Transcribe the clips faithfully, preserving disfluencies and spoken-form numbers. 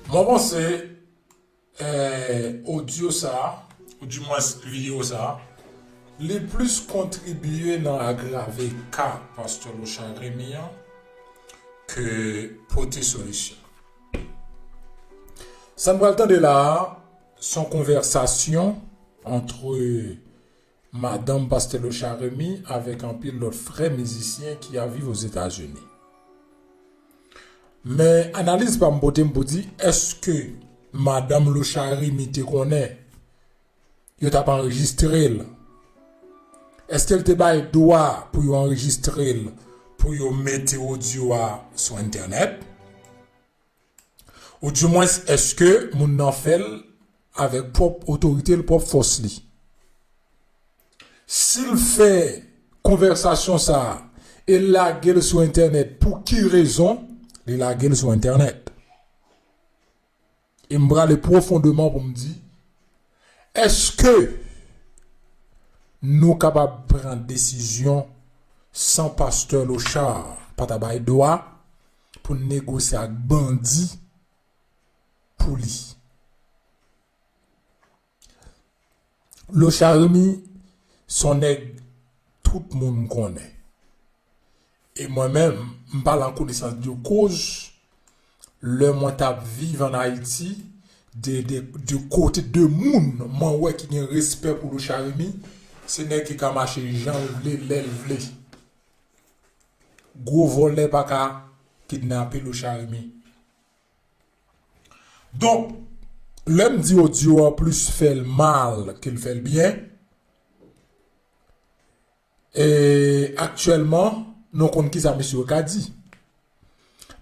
Mwen panse, eh, odyo sa a, oudimwens videyo sa a, li plis kontribye nan agrave ka Pastè Lochard Remy an ke pote solisyon. Sa n pral tande la a, se yon konvèsasyon ant madanm Pastè Lochard Remy avèk anpil lòt frè mizisyen ki ap viv Ozetazini. Men analiz pa m pote m pou di, èske madanm Lochard Remy te konnen yo t ap anrejistre l? Èske l te bay dwa pou yo anrejistre l, pou yo mete odyo a sou entènèt? Oudimwens, èske moun nan fè l avèk pwòp otorite l, pwòp fòs li? Si l fè konvèsasyon sa a e l lage l sou entènèt, pou ki rezon li lage l sou entènèt? E m prale pwofondeman pou m di, èske nou kapab pran desizyon san Pastè Lochard pa ta bay dwa pou n negosye ak bandi pou li? Lochard Remy se yon nèg tout moun konnen. E mwen menm, m pale an konesans de koz, lè mwen t ap viv ann Ayiti, de, de, de kote de moun mwen wè ki gen respè pou Lochard Remy, se nèg ki ka mache jan l vle, lè l vle. Gwo vòlè pa ka kidnape Lochard Remy. Donk, lè m di odyo a plis fè l mal ke l fè l byen, e aktyèlman, nou konn kisa mesye yo ka di.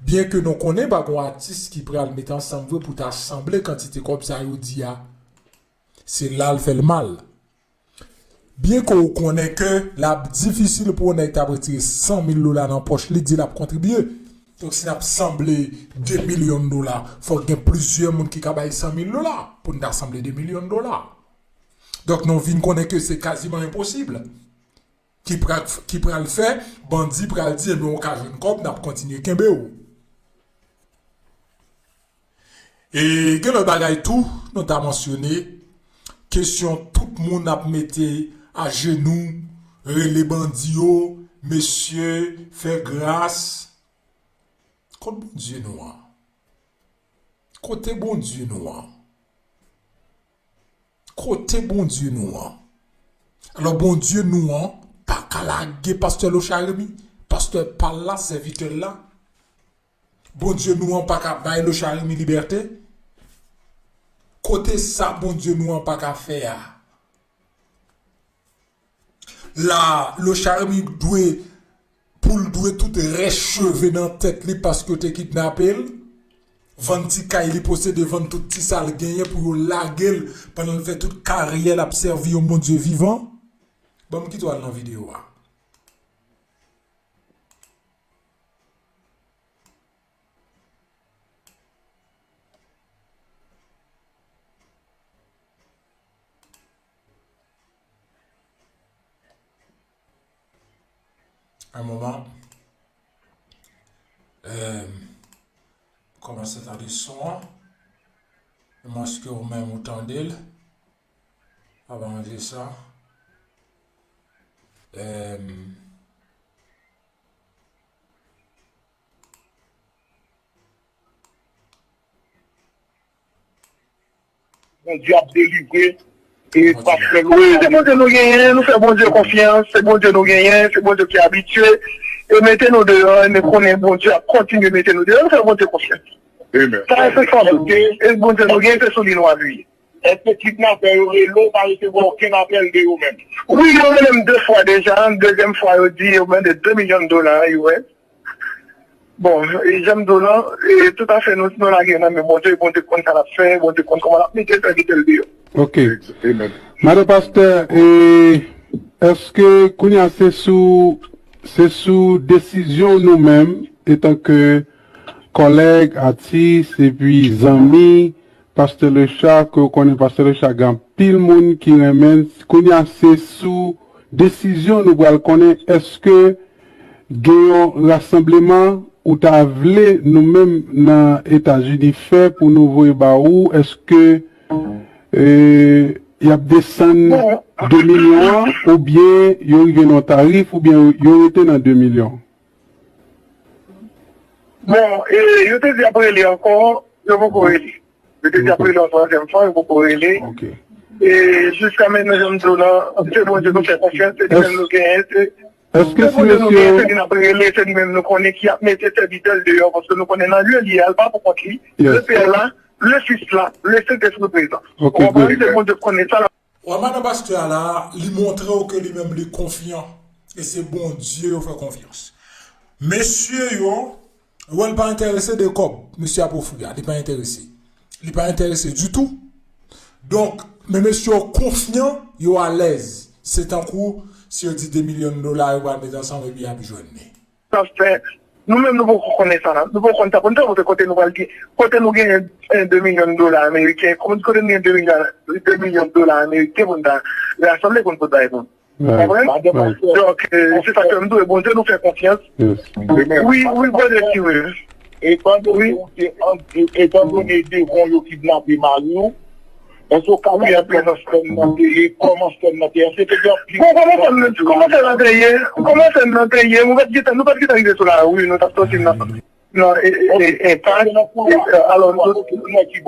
Byen ke nou konnen pa gon atis ki pral met ansanm vre pou ta sanble kantite kòb sa yo di a, se la l fè l mal. Byen ke w konnen ke l ap difisil pou yon nèg ta retire san mil dola nan pòch li, di l ap kontribye. Donk, si n ap sanble de milyon dola, fòk gen plizyè moun ki ka bay san mil dola pou n ta sanble de milyon dola. Donk, nou vin konnen ke se kaziman enposib. Ki pral, ki pral fè, bandi pral di, ebyen, ou ka jwenn kòb, n ap kontinye kenbe w. E gen lòt bagay tou, nou ta mansyone, kesyon tout moun ap mete ajenou, rele bandi yo, mesye, fè gras. Kot Bondye nou an? Kote Bondye nou an? Kote Bondye nou an? Alò, Bondye nou an pa ka lage pastè Lochard Remy, pastè pa l la, sèvitè l la. Bondye nou an pa ka bay Lochard Remy libète. Kote sa Bondye nou an pa ka fè a? La, Lochard Remy dwe, pou l dwe tout rès cheve nan tèt li paske yo te kidnape l, vann ti kay li posede, vann tout ti sa l genyen pou yo lage l pandan l fè tout karyè l ap sèvi yon Bondye vivan. Ban m kite w al nan videyo a. Un moment. Euh, kòmanse tande son an. Mwen, èske ou menm ou tande l? A, pa manje sa. Euh, Bondye ap delivre. E pastè Louis, se Bondye nou genyen, nou fè Bondye konfyans, se Bondye nou genyen, se Bondye ki abitye. E mete nou deyò, e nou konnen Bondye ap kontinye mete nou deyò, nou fè Bondye konfyans. Amen. Sa se fòs, e Bondye nou genyen, se sou li nou apiye. Èske kidnapè yo rele w, pa resevwa okenn apèl de yo menm? Wi, yo rele m de fwa deja, dezyèm fwa yo di yo mande de milyon dola U S. Bon, e jan m di w lan, e toutafè nou, nou lage nan men Bondye, Bondye konn sa l ap fè, Bondye konn kòman l ap mete sèvitè l deyò. Ok. Amen. Madan pastè, e èske kounye a se sou, se sou desizyon nou menm, etanke kòlèg, atis, epi zanmi, Pastè Lochard, ke w konnen Pastè Lochard gen anpil moun ki renmen l. Kounye a, se sou desizyon nou pral konnen èske gen yon rasanbleman ou ta vle nou menm nan Etazini fè pou nou voye ba ou? Èske, e, y ap desann de milyon an, oubyen yo rive nan yon tarif, oubyen yo rete nan de milyon? Bon, e, yo te di ap rele ankò, yo poko rele. Yo te di ap rele yon twazyèm fwa, yo poko rele. E jiska mentnan, jan m di w lan, se Bondye nou fè konfyans, se li menm nou genyen, se Èske si mesye yo. Se li n ap rele, se li menm nou konnen ki ap mete sèvitè l deyò, paske nou konnen nan lye li ye a, l pa pou kont li. Le Pè la, le Fis la, le Sentespri prezan. Ou konprann? Se Bondye k konnen sa. Ou wè madan pastè a la, li montre w ke li menm li konfyan. E se Bondye yo fè konfyans. Mesye yo, ou wè l pa enterese de kòb mesye ap ofri a, li pa enterese. Li pa enterese ditou. Donk, men mesye yo konfyan, yo alèz. Se tankou, si yo di de milyon dola, yo pral met ansanm epi y ap jwenn li. Sa fè, nou menm nou poko konnen sa, nou poko konn sa pou n fè, paske kote nou pral gen, kote nou genyen de milyon dola ameriken, kote nou genyen de milyon, de milyon dola ameriken pou n ta rasanble pou n pot bay moun. Ou konprann? Donk, se sa k fè m tou, e Bondye nou fè konfyans. Wi, wi, Bondye ki wi. Etan done ou te an, etan done devan yo kidnape mari w, èske w ka di nou kòman sèn nan te ye, kòman sèn nan te ye? Èske te gen anpil... Bon, kòman sèn nan, kòman sèn nan te ye? Kòman sèn nan te ye? Nou pa t gentan, nou pa t gentan rive sou lari, nou t ap sòti nan, nan, e, e, e, enpas. Alò,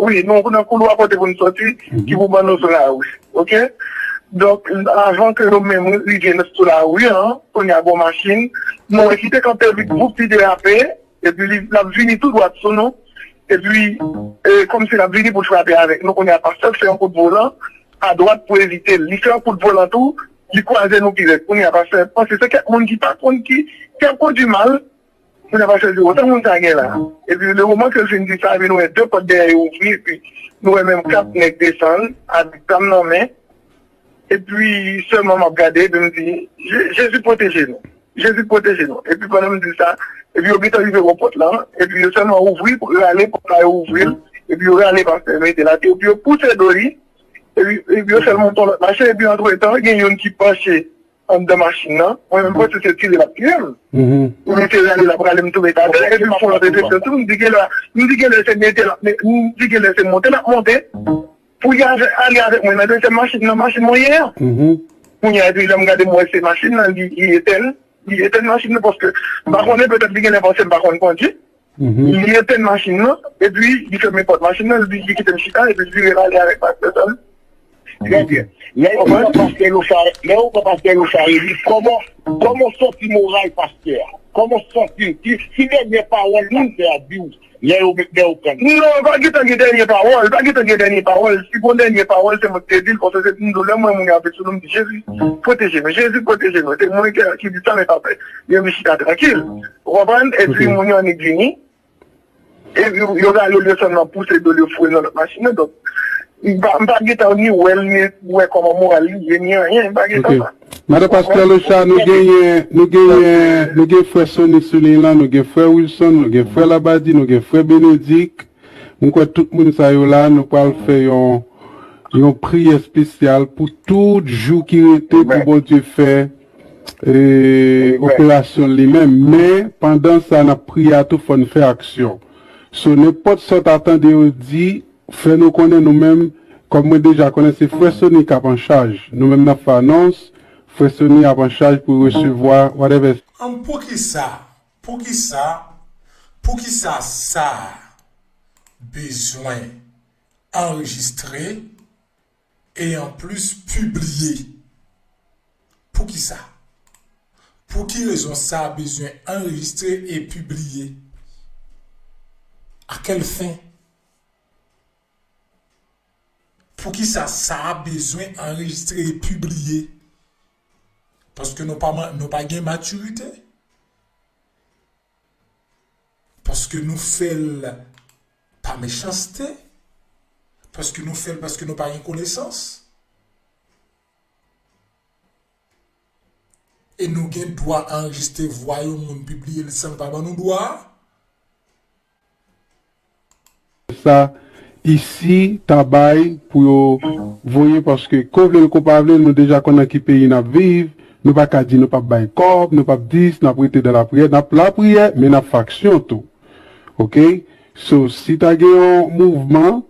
wi, nou nan koulwa kote pou nou sòti, ki pou ban nou sou lari. Oke? Donk, avan ke nou menm rive sou lari an, kounye a gon machin, nou wè ki te kanpe epi gwoup li derape, epi li, l ap vini tou dwat sou nou, epi, e, kòmsi l ap vini pou l frape avèk nou, kounye a pastè fè yon kout volan adwat pou evite l. Li fè yon kout volan tou, li kwaze nou pi rèd. Kounye a pastè panse se kèk moun ki pa konn ki, ki ap kondui mal, Kounye a pastè di, otan moun sa gen la. Epi le moman ke l fin di sa, epi nou wè de pòt dèyè yo ouvri, epi nou wè menm kat nèg desann, avèk zam nan men. Epi sèlman m ap gade, epi m di, Je- Jezi pwoteje nou. Jezi pwoteje nou. Epi pandan m di sa, epi yo gentan rive bò pòt lan, epi yo sèlman ouvri, rale pòt la, yo ouvri l, epi yo rale pastè, mete l atè, epi yo pouse do li, epi, epi yo fè l monte yon lòt machin, epi antretan, gen youn ki panche anndan machin nan, mwen menm panse se tire l ap tire m. Pou li te rale l ap rale m tou met atè, epi l fè yon lòt efeksyon tou, m di genlè, m di genlè se mete l ap, m di genlè se monte l ap monte, pou li ale avèk mwen nan dezyèm machin, nan machin mwen ye a. Kounye a, epi lè m gade m wè se machin nan, li, li etèn, li etèn machin nan, paske m pa konnen, petèt li genlè panse m pa konn kondui. Li etenn machin nan, epi li fèmen pòt machin nan, li, li kite m chita, epi l vire l ale avèk pastè sa. Trè byen. Lè yo pran pastè Lochard, lè yo pran pastè Lochard, li kòman, kòman w santi moral pastè a? Kòman w santi l? Ki, ki dènye pawòl pastè a di w lè yo met, lè yo pran l? Non, pa gentan gen dènye pawòl, pa gentan gen dènye pawòl. Si gon dènye pawòl, se mwen ki te di l, paske se m di w, lè m wè moun yo ap vin sou nou, m di, Jezi, pwoteje nou, Jezi, pwoteje nou. Se mwen ki, ki di sa, men pastè, yo vin chita trankil. Ou konprann? Epi moun yo annik vini. Epi yo rale l, yo sèlman pouse do l, yo foure l nan lòt machin nan. Donk, m pa, m pa gentan ni wè l, ni wè kòman moral li ye, ni anyen. M pa gentan sa. Madan Pastè Lochard, nou genyen, nou genyen, nou gen frè Sony sou liy lan, nou gen frè Wilson, nou gen frè Labadi, nou gen frè Benedik. Mwen kwè tout moun sa yo la, nou pral fè yon, yon priyè espesyal pou tout jou ki rete pou Bondye fè e, operasyon li menm. Men, pandan sa n ap priye a tou, fò n fè aksyon. So, nenpòt sa w ta tande yo di, fè nou konnen nou menm, kòm mwen deja konnen se frè Sony k ap an chaj. Nou menm n ap fè anons, frè Sony ap an chaj pou resevwa, whatever. An, poukisa, poukisa, poukisa sa bezwen anrejistre e anplis pibliye? Poukisa? Pou ki rezon sa bezwen anrejistre e pibliye? A kèl fen? Poukisa sa bezwen anrejistre e pibliye? Paske nou pa, nou pa gen matirite? Paske nou fè l pa mechanste? Paske nou fè l paske nou pa gen konesans? E nou gen dwa anrejistre vwa yon moun, pibliye l san l pa ban nou dwa a? Sa isi ta bay pou yo voye, paske ko vle l ko pa vle l, nou deja konn nan ki peyi n ap viv. Nou pa ka di nou p ap bay kòb, nou p ap dis, n ap rete nan lapriyè, n ap lapriyè, men n ap fè aksyon tou. Oke? So, si ta gen yon mouvman,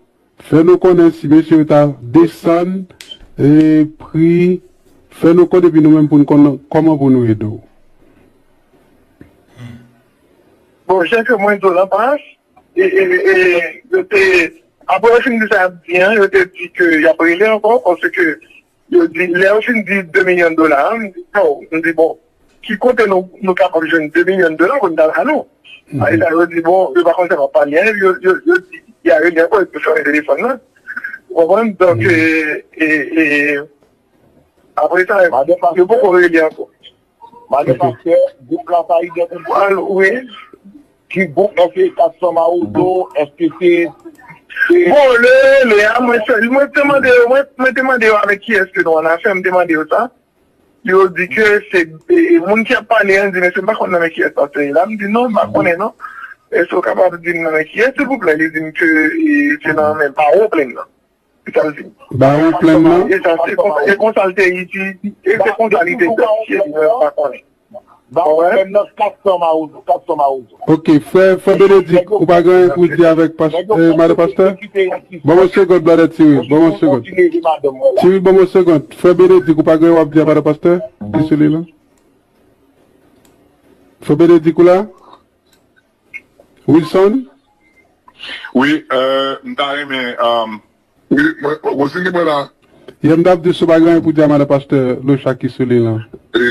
fè nou konnen si mesye yo ta desann e pri, fè nou konnen epi nou menm pou n konn kòman pou nou ede w. Bon, jan ke mwen di w lan, Pas, e, e, e, yo te, apre yo fin di sa y ap di an, yo te di ke y ap rele ankò, paske yo di, lè yo fin di de milyon dola, m di, oh, m di, bon, ki kote nou, nou kapab jwenn de milyon dola pou n ta ba nou? Apre sa, yo di, bon, yo pa konn sa y ap pale an, yo, yo, yo di, y a rele ankò, yo fèmen telefòn nan. Ou konprann? Donk, e, e, e, apre sa, yo poko rele ankò. Madan Pastè, gwoup la pa idantifye. Al, wi. Ki gwoup, èske se Kat San Mawozo, èske se. Bon, le, le a, mwen, mwen te mande yo, mwen, mwen te mande yo avèk kiyès ke nou an afè, m te mande yo sa. Yo di ke se e, moun ki ap pale an di, mesye, m pa konn nan men kiyès pastè ye la. M di, non, m pa konnen, non. Èske w kapab di m nan men kiyès, silvouplè? Li di m ke e, se nan men Bawo Plenn nan. Li t al di. Bawo Plenn nan? E sa, se konsa, e konsa l te iti, e se konsa li te iti, li menm pa konnen. Bawo Plenn nan, Kat San Mawozo, Kat San Mawozo. Ok, frè, frè Benedik, ou pa gen anyen pou w di avèk pas, eh, madan pastè? Ban m yon segond, brother Tiri, ban m yon segond. Tiri, ban m yon segond. Frè Benedik, ou pa gen anyen w ap di a madan pastè? Ki sou li la? Frè Benedik ou la? Wilson? Wi, euh, m ta renmen, euh, Wi, mwen, Rosini, mwen la. Yè m t ap di si w pa gen anyen pou di a madan pastè Locha ki sou liy lan. E,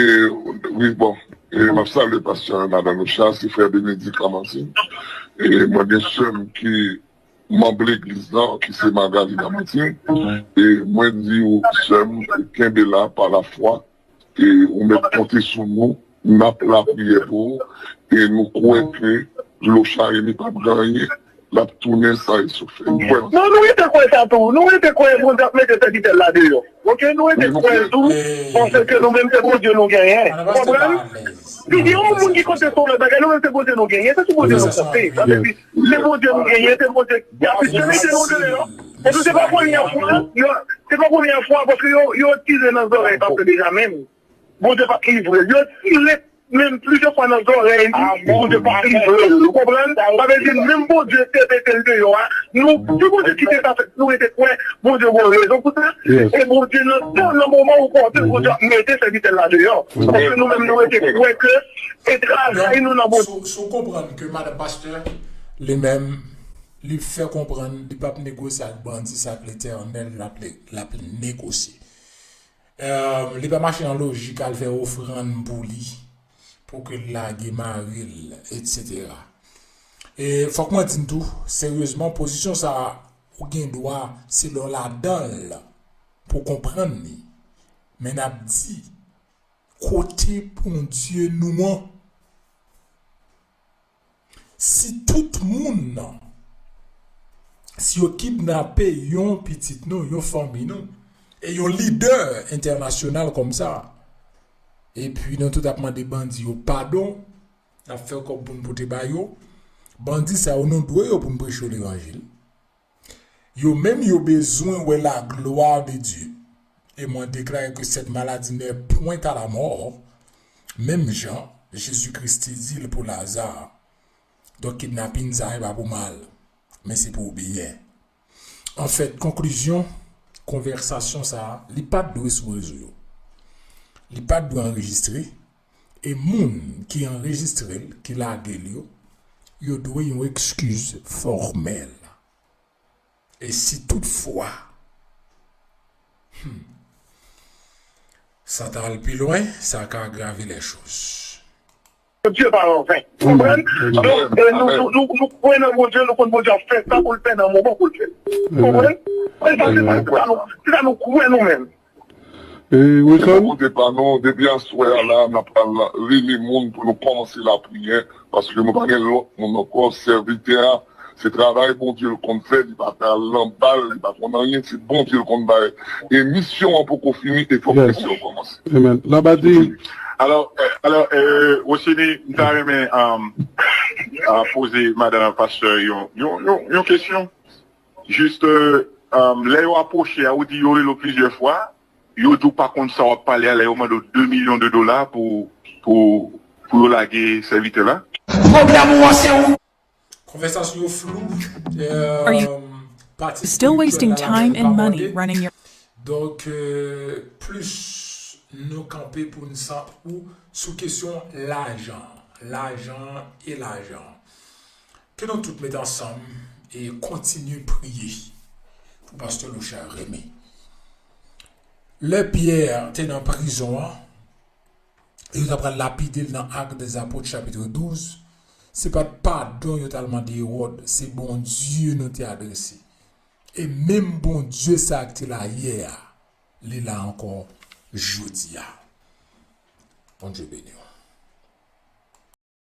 wi, bon. E, m ap salye pastè madan Locha, se frè Benedik Lamantin. E, mwen gen sè m ki manm legliz lan, ki se Magali Lamantin. E, mwen di w, sè m, kenbe la pa lafwa. E ou mèt konte sou nou, n ap lapriyè pou ou, e nou kwè ke Locha Remy p ap gen anyen, l ap tounen san e soufle. Nou kwè nan sa. Non, nou rete kwè sa tou. Nou rete kwè Bondye ap mete sèvitè l la deyò. Oke, nou rete kwè l tou, paske nou menm se Bondye nou genyen. Ou konprann? Si gen yon moun ki konte sou lòt bagay, nou menm se Bondye nou genyen, se sou Bondye nou konte. Sa vle di, se Bondye nou genyen, se Bondye ki ap mete nou deyò. Epi se pa premye fwa, se pa premye fwa, paske yo, yo tire nan zòrèy pastè Benjamin. Bondye pa t livre l. Yo tire menm plizyè fwa nan zòrèy li, Bondye pa t livre l. Ou konprann? Sa vle di, menm Bondye te mete l deyò a, nou, si Bondye kite sa fèt, nou rete kwè Bondye gen rezon pou sa. E Bondye, nan tan, nan moman opòtin, Bondye ap mete sèvitè l la deyò. Paske nou menm, nou rete kwè ke se travay nou nan Bondye. Si w konprann ke madan pastè, li menm, li fè konprann, li p ap negosye ak bandi, se ak Letènèl l ap negosye. Li pa mache nan lojik al fè ofrann pou li, pou ke l lage mari l, etsetera. E fòk mwen di n tou, seryezman, pozisyon sa a, ou gen dwa, se lè w ladan l, pou w konprann li. Men n ap di, kote Bondye nou an? Si tout moun nan, si yo kidnape yon pitit nou, yon fanmi nou, e yon lidè entènasyonal kòmsa, epi nou tout ap mande bandi yo padon, n ap fè kòb pou n pote ba yo, bandi sa yo nou dwe yo pou n preche yo levanjil. Yo menm yo bezwen wè la gloire de Dieu. Et moi déclare que cette maladie n'est point à la mort, menm jan Jezikri te di l pou Laza. Donk kidnapin sa a e pa pou mal, men se pou byen. Anfèt, konklizyon konvèsasyon sa a, li pa t dwe sou rezo yo. Li pa t dwe anrejistre, e moun ki anrejistre l, ki lage l yo, yo dwe yon ekskiz fòmèl. E si toutfwa, hmm, sa ta al pi lwen, sa ka agrave lèchoz. Bondye pa anven. Ou konprann? Donk, nou, nou, nou, nou kwè nan Bondye, nou konn Bondye ap fè sa pou l fè nan moman pou l fè l. Ou konprann? E sa, se sa, se sa nou, se sa nou kwè nou menm. Wilson? Kote pa nou, depi aswè a la, n ap pral rele moun pou nou kòmanse lapriyè, paske nou pa gen lòt moun ankò. Sèvitè a, se travay Bondye l konn fè, li pa ka al nan bal, li pa konn anyen, se Bondye l konn bay. E misyon an poko fini, e fòk misyon an kòmanse. Amen. Labadi. Alò, alò, Rosini, m ta renmen poze madanm pastè yon, yon, yon, yon kesyon. Jis, lè yo apwoche a, ou di yo rele w plizyè fwa, yo di w pa konn sa w ap pale a lè yo mande w de milyon de dola pou, pou, pou yo lage sèvitè la. Pwoblèm ou an se ou. Konvèsasyon yo flou. Euh, Are you still wasting time and money running your Donk, euh, plis nou kanpe pou n sant ou sou kesyon lajan. Lajan e lajan. Ke nou tout met ansanm e kontinye priye pou pastè Lochard Remy. Lè Pyè te nan prizon an, e yo ta pral lapide l nan Actes des Apôtres chapit douz, se pa t padon yo t al mande Ewòd, se Bondye nou te adrese. E menm Bondye sa a ki te la yè a, li la ankò jodi a. Bondye beni w.